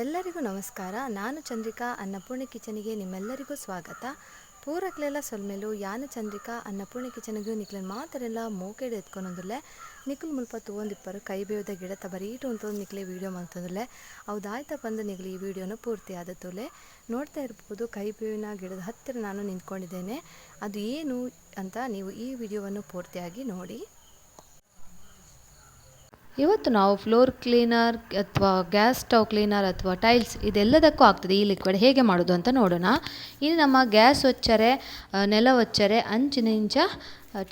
ಎಲ್ಲರಿಗೂ ನಮಸ್ಕಾರ. ನಾನು ಚಂದ್ರಿಕಾ, ಅನ್ನಪೂರ್ಣಿ ಕಿಚನಿಗೆ ನಿಮ್ಮೆಲ್ಲರಿಗೂ ಸ್ವಾಗತ. ಪೂರಕ್ಲೆಲ್ಲ ಸೊಲ್ಮೆಲು ಯಾನ ಚಂದ್ರಿಕಾ ಅನ್ನಪೂರ್ಣಿ ಕಿಚನಿಗೂ ನಿಕ್ಲನ್ ಮಾತರೆಲ್ಲ ಮೋಕೆಡ್ ಎತ್ಕೊಂಡೊಂದುಲ್ಲೆ. ನಿಕುಲ್ ಮುಲ್ಪ ತೂವೊಂದಿಪ್ಪರು ಕೈ ಬೇವುದ ಗಿಡತ ಬರೀಟು ಉಂತೊಂದು ನಿಕ್ಲೆ ವೀಡಿಯೋ ಮಲ್ತೊಂದುಲ್ಲೆ. ಅವು ದಾಯ್ತ ಪಂದ್ ನಿಕ್ಲೆ ಈ ವಿಡಿಯೋನ ಪೂರ್ತಿ ಆದ ತೂಲೆ. ನೋಡ್ತಾ ಇರ್ಬೋದು, ಕೈ ಬೇವಿನ ಗಿಡದ ಹತ್ತಿರ ನಾನು ನಿಂತ್ಕೊಂಡಿದ್ದೇನೆ. ಅದು ಏನು ಅಂತ ನೀವು ಈ ವಿಡಿಯೋವನ್ನು ಪೂರ್ತಿಯಾಗಿ ನೋಡಿ. ಇವತ್ತು ನಾವು ಫ್ಲೋರ್ ಕ್ಲೀನರ್ ಅಥವಾ ಗ್ಯಾಸ್ ಸ್ಟವ್ ಕ್ಲೀನರ್ ಅಥವಾ ಟೈಲ್ಸ್ ಇದೆಲ್ಲದಕ್ಕೂ ಆಗ್ತದೆ ಈ ಲಿಕ್ವಿಡ್ ಹೇಗೆ ಮಾಡೋದು ಅಂತ ನೋಡೋಣ. ಇಲ್ಲಿ ನಮ್ಮ ಗ್ಯಾಸ್ ಒಚ್ಚರೆ, ನೆಲ ಒಚ್ಚರೆ, ಅಂಚಿನ ಇಂಚ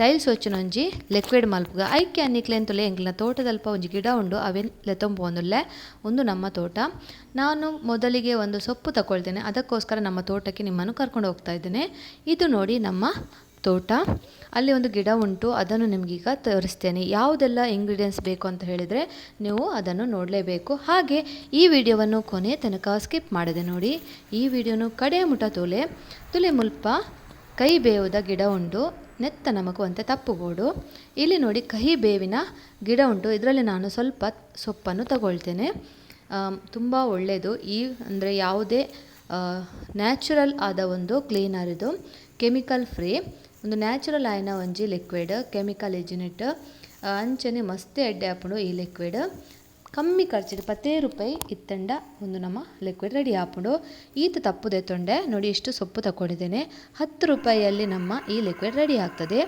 ಟೈಲ್ಸ್ ಒಚ್ಚನೊಂಜಿ ಲಿಕ್ವಿಡ್ ಮಲ್ಪುಗ. ಐಕೆ ಅನ್ನಿಕ್ಲೆ ಎಂಕ್ಲೆನ ತೋಟದಲ್ಪ ಒಂಜಿ ಗಿಡ ಉಂಡು, ಅವೆನ್ ಲೆತ್ತೊಂಪೋಂದುಲ್ಲೆ. ಒಂದು ನಮ್ಮ ತೋಟ. ನಾನು ಮೊದಲಿಗೆ ಒಂದು ಸೊಪ್ಪು ತಗೊಳ್ತೇನೆ, ಅದಕ್ಕೋಸ್ಕರ ನಮ್ಮ ತೋಟಕ್ಕೆ ನಿಮ್ಮನ್ನು ಕರ್ಕೊಂಡು ಹೋಗ್ತಾ ಇದ್ದೇನೆ. ಇದು ನೋಡಿ ನಮ್ಮ ತೋಟ, ಅಲ್ಲಿ ಒಂದು ಗಿಡ ಉಂಟು, ಅದನ್ನು ನಿಮಗೀಗ ತೋರಿಸ್ತೇನೆ. ಯಾವುದೆಲ್ಲ ಇಂಗ್ರೀಡಿಯೆಂಟ್ಸ್ ಬೇಕು ಅಂತ ಹೇಳಿದರೆ ನೀವು ಅದನ್ನು ನೋಡಲೇಬೇಕು. ಹಾಗೆ ಈ ವಿಡಿಯೋವನ್ನು ಕೊನೆ ತನಕ ಸ್ಕಿಪ್ ಮಾಡದೆ ನೋಡಿ. ಈ ವಿಡಿಯೋನು ಕಡೆ ಮುಟ ತೋಲೆ ತುಲೆ ಮುಲ್ಪ ಕೈ ಬೇವುದ ಗಿಡ ಉಂಟು, ನೆತ್ತ ನಮಕು ಅಂತೆ ತಪ್ಪು ಬೋಡು. ಇಲ್ಲಿ ನೋಡಿ ಕಹಿ ಬೇವಿನ ಗಿಡ ಉಂಟು, ಇದರಲ್ಲಿ ನಾನು ಸ್ವಲ್ಪ ಸೊಪ್ಪನ್ನು ತಗೊಳ್ತೇನೆ. ತುಂಬ ಒಳ್ಳೆಯದು ಈ, ಅಂದರೆ ಯಾವುದೇ ನ್ಯಾಚುರಲ್ ಆದ ಒಂದು ಕ್ಲೀನರ್ ಇದು, ಕೆಮಿಕಲ್ ಫ್ರೀ, ಒಂದು ನ್ಯಾಚುರಲ್ ಆಯ್ನ ಒಂಜಿ ಲಿಕ್ವಿಡ್, ಕೆಮಿಕಲ್ ಇಜ್ಜಿನೆಟ್. ಅಂಚನೆ ಮಸ್ತ್ ಎಡ್ಡೆ ಆಪುಂಡು ಈ ಲಿಕ್ವಿಡ್. ಕಮ್ಮಿ ಖರ್ಚಿಡ್ 10 ರೂಪಾಯಿ ಇತ್ತಂಡ ಒಂದು ನಮ್ಮ ಲಿಕ್ವಿಡ್ ರೆಡಿ ಆಪುಂಡು. ಈತ ತಪ್ಪುದೆ ತೊಂಡೆ ನೋಡಿ ಇಷ್ಟು ಸೊಪ್ಪು ತಗೊಂಡಿದ್ದೇನೆ. 10 ರೂಪಾಯಿಯಲ್ಲಿ ನಮ್ಮ ಈ ಲಿಕ್ವಿಡ್ ರೆಡಿ ಆಗ್ತದೆ.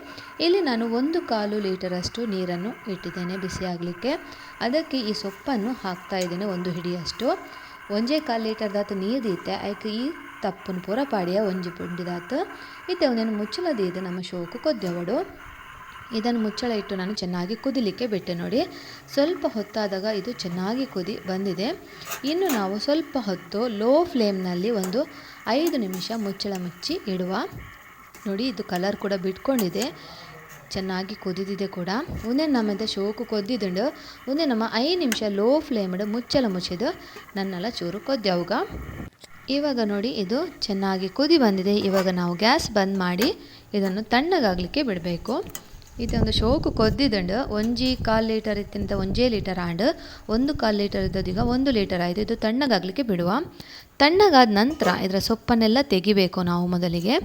ಇಲ್ಲಿ ನಾನು 1.25 ಲೀಟರಷ್ಟು ನೀರನ್ನು ಇಟ್ಟಿದ್ದೇನೆ ಬಿಸಿ ಆಗಲಿಕ್ಕೆ. ಅದಕ್ಕೆ ಈ ಸೊಪ್ಪನ್ನು ಹಾಕ್ತಾ ಇದ್ದೇನೆ ಒಂದು ಹಿಡಿಯಷ್ಟು. 1.25 ಲೀಟರ್ದಾತು ನೀರು ದೀತೆ ಐಕ್ ಈ ತಪ್ಪುನು ಪೂರ ಪಾಡಿಯ ಒಂಜಿ ಪುಂಡಿದಾತು. ಇತ್ತೆ ಒಂದೇನು ಮುಚ್ಚಳ ದೀದು ನಮ್ಮ ಶೋಕು ಕೊದ್ದೆವಡು. ಇದನ್ನು ಮುಚ್ಚಳ ಇಟ್ಟು ನಾನು ಚೆನ್ನಾಗಿ ಕುದಿಲಿಕ್ಕೆ ಬಿಟ್ಟೆ ನೋಡಿ. ಸ್ವಲ್ಪ ಹೊತ್ತಾದಾಗ ಇದು ಚೆನ್ನಾಗಿ ಕುದಿ ಬಂದಿದೆ. ಇನ್ನು ನಾವು ಸ್ವಲ್ಪ ಹೊತ್ತು ಲೋ ಫ್ಲೇಮ್ನಲ್ಲಿ ಒಂದು 5 ನಿಮಿಷ ಮುಚ್ಚಳ ಮುಚ್ಚಿ ಇಡುವ. ನೋಡಿ ಇದು ಕಲರ್ ಕೂಡ ಬಿಟ್ಕೊಂಡಿದೆ, ಚೆನ್ನಾಗಿ ಕುದಿದಿದೆ ಕೂಡ. ಒಂದೇ ನಮ್ಮಿಂದ ಶೋಕು ಕೊದ್ದಿದುಂಡು. ಒಂದೇ ನಮ್ಮ 5 ನಿಮಿಷ ಲೋ ಫ್ಲೇಮ್ಡ್ ಮುಚ್ಚಳ ಮುಚ್ಚಿದು ನನ್ನೆಲ್ಲ ಚೂರು ಕೊದ್ದೆವುಗ. ಇವಾಗ ನೋಡಿ ಇದು ಚೆನ್ನಾಗಿ ಕುದಿ ಬಂದಿದೆ. ಇವಾಗ ನಾವು ಗ್ಯಾಸ್ ಬಂದ್ ಮಾಡಿ ಇದನ್ನು ತಣ್ಣಗಾಗಲಿಕ್ಕೆ ಬಿಡಬೇಕು. ಇದೊಂದು ಶೋಕು ಕೊದ್ದಿದುಂಡು. 1.25 ಲೀಟರ್ ಇತ್ತಿಂತ 1 ಲೀಟರ್ ಆಂಡ್ 1.25 ಲೀಟರ್ ಇದ್ದದೀಗ 1 ಲೀಟರ್ ಆಯಿತು. ಇದು ತಣ್ಣಗಾಗಲಿಕ್ಕೆ ಬಿಡುವ. ತಣ್ಣಗಾದ ನಂತರ ಇದರ ಸೊಪ್ಪನ್ನೆಲ್ಲ ತೆಗಿಬೇಕು ನಾವು ಮೊದಲಿಗೆ.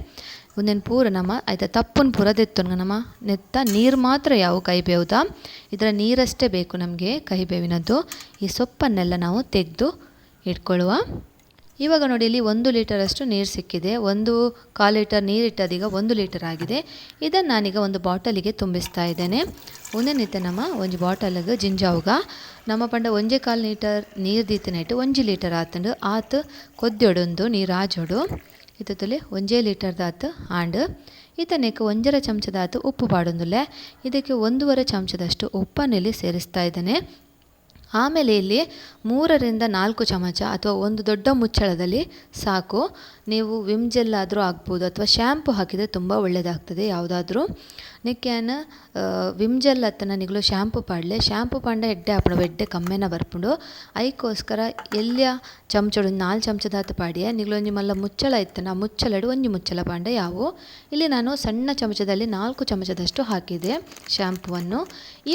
ಒಂದೇನು ಪೂರ ನಮ್ಮ ಆಯ್ತಾ ತಪ್ಪನ್ನು ಪೂರ ದೆತ್ತೊನ್ಗ ನಮ್ಮ ನೆತ್ತ ನೀರು ಮಾತ್ರ ಯಾವ ಕಹಿ ಬೇವುದ, ಇದರ ನೀರಷ್ಟೇ ಬೇಕು ನಮಗೆ ಕಹಿ ಬೇವಿನದ್ದು. ಈ ಸೊಪ್ಪನ್ನೆಲ್ಲ ನಾವು ತೆಗೆದು ಇಟ್ಕೊಳ್ಳುವ. ಇವಾಗ ನೋಡಿ ಇಲ್ಲಿ 1 ಲೀಟರಷ್ಟು ನೀರು ಸಿಕ್ಕಿದೆ. 1.25 ಲೀಟರ್ ನೀರಿಟ್ಟದೀಗ 1 ಲೀಟರ್ ಆಗಿದೆ. ಇದನ್ನು ನಾನೀಗ ಒಂದು ಬಾಟಲಿಗೆ ತುಂಬಿಸ್ತಾ ಇದ್ದೇನೆ. ಒಂದೇ ನಮ್ಮ ಒಂಜಿ ಬಾಟಲಿಗೆ ಜಿಂಜಾವುಗ ನಮ್ಮ ಪಂಡ 1.25 ಲೀಟರ್ ನೀರು ದೀತನೇಟು 1 ಲೀಟರ್ ಆತಂಡು ಆತು ಕೊದ್ದೊಡೊಂದು ನೀರು ಆಜೋಡು ಇತ್ತುಲೆ 1 ಲೀಟರ್ದಾತು ಆಂಡ್. ಈತನೇಕ 1.5 ಚಮಚದಾತು ಉಪ್ಪು ಪಾಡೊಂದುಲ್ಲೆ. ಇದಕ್ಕೆ 1.5 ಚಮಚದಷ್ಟು ಉಪ್ಪನ್ನು ಇಲ್ಲಿ ಸೇರಿಸ್ತಾ ಇದ್ದೇನೆ. ಆಮೇಲೆ ಇಲ್ಲಿ 3 ರಿಂದ 4 ಚಮಚ ಅಥವಾ ಒಂದು ದೊಡ್ಡ ಮುಚ್ಚಳದಲ್ಲಿ ಸಾಕು. ನೀವು ವಿಮ್ ಜೆಲ್ ಆದರೂ ಹಾಕ್ಬೋದು ಅಥವಾ ಶ್ಯಾಂಪು ಹಾಕಿದರೆ ತುಂಬ ಒಳ್ಳೆಯದಾಗ್ತದೆ. ಯಾವುದಾದ್ರೂ ನಿಕ್ಯಾನ ವಿಮ್ ಜೆಲ್ ಅತ್ತನ ನಿಗಲು ಶ್ಯಾಂಪು ಪಾಡಲೆ. ಶ್ಯಾಂಪು ಪಾಂಡ ಎಡ್ಡೆ ಆಪುಂಡು, ಎಡ್ಡೆ ಕಮ್ಮೆನ ಬರ್ಪುಂಡು. ಐಕೋಸ್ಕರ ಎಲ್ಲಿಯ ಚಮಚಡು 4 ಚಮಚದಾತು ಪಾಡಿಯ ನಿಗಲು ಒಂಜಿ ಮಲ್ಲ ಮುಚ್ಚಳ ಇತ್ತನ ಆ ಮುಚ್ಚಳಡು ಒಂಜಿ ಮುಚ್ಚಳ ಪಾಂಡ ಯಾವು. ಇಲ್ಲಿ ನಾನು ಸಣ್ಣ ಚಮಚದಲ್ಲಿ 4 ಚಮಚದಷ್ಟು ಹಾಕಿದೆ ಶ್ಯಾಂಪುವನ್ನು.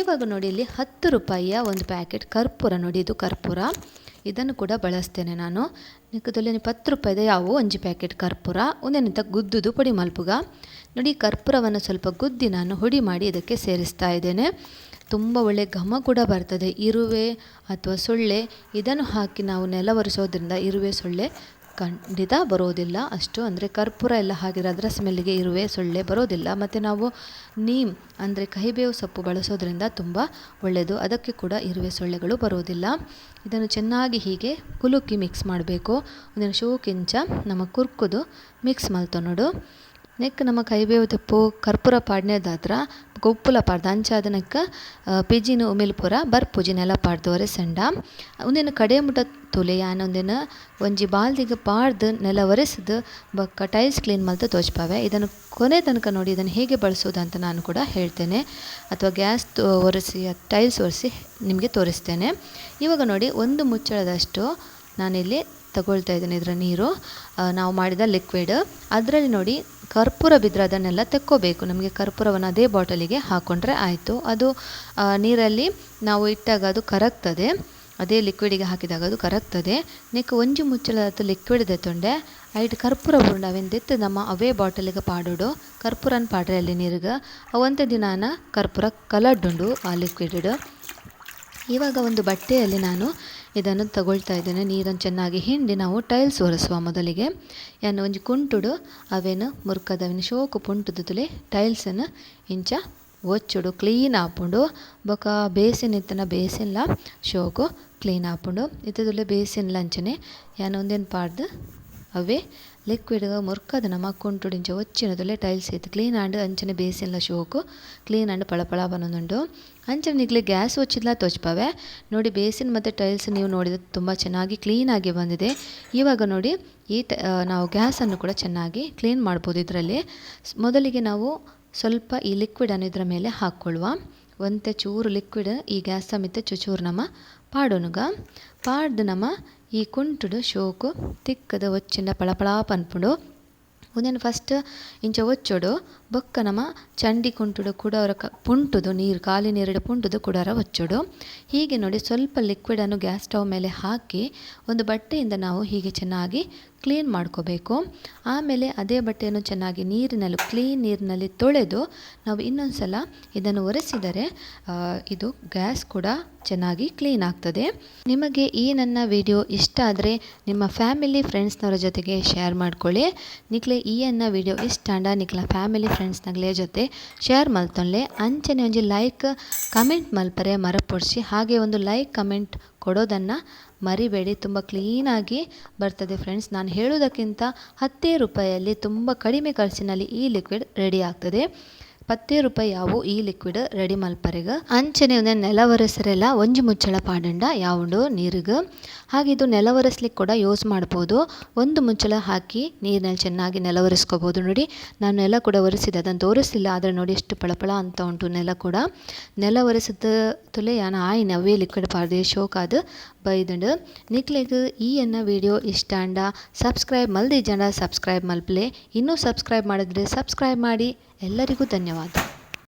ಇವಾಗ ನೋಡಿ ಇಲ್ಲಿ 10 ರೂಪಾಯಿಯ ಒಂದು ಪ್ಯಾಕೆಟ್ ಕರ್ಪೂರ ನೋಡಿ, ಇದು ಕರ್ಪೂರ, ಇದನ್ನು ಕೂಡ ಬಳಸ್ತೇನೆ ನಾನು. ನಿಕ್ಕದಲ್ಲಿ 10 ರೂಪಾಯಿದ ಯಾವು ಒಂಜಿ ಪ್ಯಾಕೆಟ್ ಕರ್ಪೂರ. ಒಂದೇನಿಂತ ಗುದ್ದುದು ಪೊಡಿ ಮಲ್ಪುಗ. ನೋಡಿ ಕರ್ಪೂರವನ್ನು ಸ್ವಲ್ಪ ಗುದ್ದಿ ನಾನು ಹುಡಿ ಮಾಡಿ ಇದಕ್ಕೆ ಸೇರಿಸ್ತಾ ಇದ್ದೇನೆ. ತುಂಬ ಒಳ್ಳೆ ಘಮ ಕೂಡ ಬರ್ತದೆ. ಇರುವೆ ಅಥವಾ ಸೊಳ್ಳೆ ಇದನ್ನು ಹಾಕಿ ನಾವು ನೆಲ ಒರೆಸೋದ್ರಿಂದ ಇರುವೆ ಸೊಳ್ಳೆ ಖಂಡಿತ ಬರೋದಿಲ್ಲ ಅಷ್ಟು. ಅಂದರೆ ಕರ್ಪೂರ ಎಲ್ಲ ಹಾಕಿದರೆ ಅದರ ಸ್ಮೆಲ್ಲಿಗೆ ಇರುವೆ ಸೊಳ್ಳೆ ಬರೋದಿಲ್ಲ. ಮತ್ತು ನಾವು ನೀಮ್ ಅಂದರೆ ಕಹಿಬೇವು ಸೊಪ್ಪು ಬಳಸೋದ್ರಿಂದ ತುಂಬ ಒಳ್ಳೆಯದು, ಅದಕ್ಕೆ ಕೂಡ ಇರುವೆ ಸೊಳ್ಳೆಗಳು ಬರೋದಿಲ್ಲ. ಇದನ್ನು ಚೆನ್ನಾಗಿ ಹೀಗೆ ಕುಲುಕಿ ಮಿಕ್ಸ್ ಮಾಡಬೇಕು. ಒಂದಿನ ಶೋಕಿಂಚ ನಮ್ಮ ಕುರ್ಕುದು ಮಿಕ್ಸ್ ಮಲ್ತೊ ನೋಡು. ನೆಕ್ ನಮ್ಮ ಕಹಿಬೇವು ತಪ್ಪು ಕರ್ಪೂರ ಪಾಡ್ನೇದಾತ್ರ ಉಪ್ಪುಲ ಪಾಡ್ದು ಅಂಚಾದನಕ್ಕ ಪಿಜಿನ ಉಮಿಲ್ ಪೂರ ಬರ್ಪುಜಿ ನೆಲ ಪಾಡ್ದು ಒರೆಸಂಡ. ಒಂದಿನ ಕಡೆ ಮುಟ ತುಲೆ ಯಾನ್ ಒಂದಿನ ಒಂಜಿ ಬಾಲ್ದಿಗೆ ಪಾಡ್ದು ನೆಲ ಒರೆಸಿದು ಬೊಕ್ಕ ಟೈಲ್ಸ್ ಕ್ಲೀನ್ ಮಲ್ತು ತೋಜ್ಪಾವೆ. ಇದನ್ನು ಕೊನೆ ತನಕ ನೋಡಿ, ಇದನ್ನು ಹೇಗೆ ಬಳಸೋದು ಅಂತ ನಾನು ಕೂಡ ಹೇಳ್ತೇನೆ. ಅಥವಾ ಗ್ಯಾಸ್ ಒರೆಸಿ ಟೈಲ್ಸ್ ಒರೆಸಿ ನಿಮಗೆ ತೋರಿಸ್ತೇನೆ. ಇವಾಗ ನೋಡಿ 1 ಮುಚ್ಚಳದಷ್ಟು ನಾನಿಲ್ಲಿ ತಗೊಳ್ತಾ ಇದ್ದೇನೆ ಇದರ ನೀರು, ನಾವು ಮಾಡಿದ ಲಿಕ್ವಿಡ್. ಅದರಲ್ಲಿ ನೋಡಿ ಕರ್ಪೂರ ಬಿದ್ದರೆ ಅದನ್ನೆಲ್ಲ ತೆಕ್ಕೋಬೇಕು. ನಮಗೆ ಕರ್ಪೂರವನ್ನು ಅದೇ ಬಾಟಲಿಗೆ ಹಾಕ್ಕೊಂಡ್ರೆ ಆಯಿತು. ಅದು ನೀರಲ್ಲಿ ನಾವು ಇಟ್ಟಾಗ ಅದು ಕರಗ್ತದೆ. ಅದೇ ಲಿಕ್ವಿಡಿಗೆ ಹಾಕಿದಾಗ ಅದು ಕರಗ್ತದೆ. ನೆಕ್ ಒಂಜಿ ಮುಚ್ಚಳದ ಲಿಕ್ವಿಡ್ ದೆತ್ತೊಂಡೆ ಐಟ್ ಕರ್ಪೂರ ಬುರುಂಡ ಅವೆನ್ ದೆತ್ತು ನಮ್ಮ ಅವೇ ಬಾಟಲಿಗೆ ಪಾಡೋಡು. ಕರ್ಪೂರನ್ ಪಾಡ್ರೆ ಅಲ್ಲಿ ನೀರಿಗೆ ಅವಂತೆ ದಿನಾನ ಕರ್ಪೂರ ಕಲರ್ಡುಂಡು ಆ ಲಿಕ್ವಿಡ್. ಇವಾಗ ಒಂದು ಬಟ್ಟೆಯಲ್ಲಿ ನಾನು ಇದನ್ನು ತಗೊಳ್ತಾ ಇದ್ದೇನೆ. ನೀರನ್ನು ಚೆನ್ನಾಗಿ ಹಿಂಡಿ ನಾವು ಟೈಲ್ಸ್ ಒರೆಸುವ ಮೊದಲಿಗೆ ಯಾನ್ ಒಂಜಿ ಕುಂಟುಡು ಅವೇನು ಮುರ್ಕದವೇನು ಶೋಕು ಪುಂಟುದುಲೆ ಟೈಲ್ಸನ್ನು ಇಂಚ ಒಚ್ಚುಡು ಕ್ಲೀನ್ ಆಪುಂಡು. ಬೊಕ ಬೇಸಿನ್ ಇತ್ತನ ಬೇಸಿನ್ಲ ಶೋಕು ಕ್ಲೀನ್ ಆಪುಂಡು. ಇತ್ತದುಲೆ ಬೇಸಿನ್ ಲಂಚನೆ ಯಾನ್ ಒಂದೇನು ಪಾಡ್ದು ಅವೇ ಲಿಕ್ವಿಡ್ ಮುರ್ಕದ ನಮ್ಮ ಕುಂಟುಡು ಇಂಚ ಒಚ್ಚಿನದುಲೆ ಟೈಲ್ಸ್ ಇತ್ತು ಕ್ಲೀನ್ ಆಂಡ್ ಅಂಚನೆ ಬೇಸಿನ್ಲ ಶೋಕು ಕ್ಲೀನ್ ಆಂಡ್ ಪಳಪಳ ಬನೊಂದುಂಡು. ಅಂಚನೆ ನಿಗ್ಲೆ ಗ್ಯಾಸ್ ಒಚ್ಚಿದ್ಲ ತೋಚ್ಪವೆ ನೋಡಿ. ಬೇಸಿನ್ ಮತ್ತು ಟೈಲ್ಸ್ ನೀವು ನೋಡಿದ್ರೆ ತುಂಬ ಚೆನ್ನಾಗಿ ಕ್ಲೀನಾಗಿ ಬಂದಿದೆ. ಇವಾಗ ನೋಡಿ ಈ ನಾವು ಗ್ಯಾಸನ್ನು ಕೂಡ ಚೆನ್ನಾಗಿ ಕ್ಲೀನ್ ಮಾಡ್ಬೋದು ಇದರಲ್ಲಿ. ಮೊದಲಿಗೆ ನಾವು ಸ್ವಲ್ಪ ಈ ಲಿಕ್ವಿಡನ್ನು ಇದರ ಮೇಲೆ ಹಾಕ್ಕೊಳ್ಳುವ. ಒಂತೆ ಚೂರು ಲಿಕ್ವಿಡ್ ಈ ಗ್ಯಾಸ್ ಸಮೇತ ಚುಚೂರು ನಮ್ಮ ಪಾಡೋನುಗ ಪಾಡ್ದು ನಮ್ಮ ಈ ಕುಂಟುಡು ಶೋಕು ತಿಕ್ಕದ ಒಚ್ಚಿಂಡ ಪಳಪಳ ಪನ್ಪುಂಡು. ಉಂದೆನ್ ಫಸ್ಟ್ ಇಂಚ ಒಚ್ಚೊಡು ಬೊಕ್ಕ ನಮ್ಮ ಚಂಡಿ ಕುಂಟುಡು ಕುಡವರ ಪುಂಟುದು ನೀರು ಖಾಲಿ ನೀರುಡು ಪುಂಟುದು ಕುಡರ ಒಚ್ಚೊಡು. ಹೀಗೆ ನೋಡಿ ಸ್ವಲ್ಪ ಲಿಕ್ವಿಡನ್ನು ಗ್ಯಾಸ್ ಸ್ಟವ್ ಮೇಲೆ ಹಾಕಿ ಒಂದು ಬಟ್ಟೆಯಿಂದ ನಾವು ಹೀಗೆ ಚೆನ್ನಾಗಿ ಕ್ಲೀನ್ ಮಾಡ್ಕೋಬೇಕು. ಆಮೇಲೆ ಅದೇ ಬಟ್ಟೆಯನ್ನು ಚೆನ್ನಾಗಿ ನೀರಿನಲ್ಲಿ ಕ್ಲೀನ್ ನೀರಿನಲ್ಲಿ ತೊಳೆದು ನಾವು ಇನ್ನೊಂದು ಸಲ ಇದನ್ನು ಒರೆಸಿದರೆ ಇದು ಗ್ಯಾಸ್ ಕೂಡ ಚೆನ್ನಾಗಿ ಕ್ಲೀನ್ ಆಗ್ತದೆ. ನಿಮಗೆ ಈ ನನ್ನ ವಿಡಿಯೋ ಇಷ್ಟ ಆದರೆ ನಿಮ್ಮ ಫ್ಯಾಮಿಲಿ ಫ್ರೆಂಡ್ಸ್ನವರ ಜೊತೆಗೆ ಶೇರ್ ಮಾಡ್ಕೊಳ್ಳಿ. ನಿಕ್ಲೆ ಈ ಅನ್ನ ವಿಡಿಯೋ ಇಷ್ಟ ಆಂಡ ನಿಕ್ಲ ಫ್ಯಾಮಿಲಿ ಫ್ರೆಂಡ್ಸ್ನಗ್ಲೆ ಜೊತೆ ಶೇರ್ ಮಲ್ತೊನ್ಲೆ. ಅಂಚನೆ ಒಂಜಿ ಲೈಕ್ ಕಮೆಂಟ್ ಮಲ್ಪರೆ ಮರಪೊಡ್ಸಿ. ಹಾಗೆ ಒಂದು ಲೈಕ್ ಕಮೆಂಟ್ ಕೊಡೋದನ್ನು ಮರಿಬೇಡಿ. ತುಂಬ ಕ್ಲೀನಾಗಿ ಬರ್ತದೆ ಫ್ರೆಂಡ್ಸ್. ನಾನು ಹೇಳೋದಕ್ಕಿಂತ 10 ರೂಪಾಯಲ್ಲಿ ತುಂಬ ಕಡಿಮೆ ಖರ್ಚಿನಲ್ಲಿ ಈ ಲಿಕ್ವಿಡ್ ರೆಡಿ ಆಗ್ತದೆ. 10 ರೂಪಾಯಿ ಯಾವು ಈ ಲಿಕ್ವಿಡ್ ರೆಡಿ ಮಲ್ಪರೆಗ. ಅಂಚನೆ ಒಂದೇ ನೆಲ ಒರೆಸರೆಲ್ಲ ಒಂಜಿ ಮುಚ್ಚಳ ಪಾಡಂಡ ಯಾವುಂಡು ನೀರಿಗೆ. ಹಾಗೆ ಇದು ನೆಲ ಒರೆಸ್ಲಿಕ್ಕೆ ಕೂಡ ಯೂಸ್ ಮಾಡ್ಬೋದು. ಒಂದು ಮುಚ್ಚಳ ಹಾಕಿ ನೀರಿನಲ್ಲಿ ಚೆನ್ನಾಗಿ ನೆಲ ಒರೆಸ್ಕೋಬೋದು. ನೋಡಿ ನಾನು ನೆಲ ಕೂಡ ಒರೆಸಿದೆ, ಅದನ್ನು ತೋರಿಸಲಿಲ್ಲ, ಆದರೆ ನೋಡಿ ಎಷ್ಟು ಪಳಪಳ ಅಂತ ಉಂಟು ನೆಲ ಕೂಡ. ನೆಲ ಒರೆಸಿದ ತುಲೆ ಯಾನ್ ಆಯಿನ ಅವೇ ಲಿಕ್ವಿಡ್ ಪಾಡ್ದೆ ಶೋಕಾದ್ ಬೈದುಂಡು. ನಿಕ್ಲೆಗ್ ಈ ಎನ್ನ ವಿಡಿಯೋ ಇಷ್ಟ ಆಂಡ ಸಬ್ಸ್ಕ್ರೈಬ್ ಮಲ್ದಿಜಂಡ ಸಬ್ಸ್ಕ್ರೈಬ್ ಮಲ್ಪಲೆ. ಇನ್ನೂ ಸಬ್ಸ್ಕ್ರೈಬ್ ಮಾಡಿದ್ರೆ ಸಬ್ಸ್ಕ್ರೈಬ್ ಮಾಡಿ. ಎಲ್ಲರಿಗೂ ಧನ್ಯವಾದ.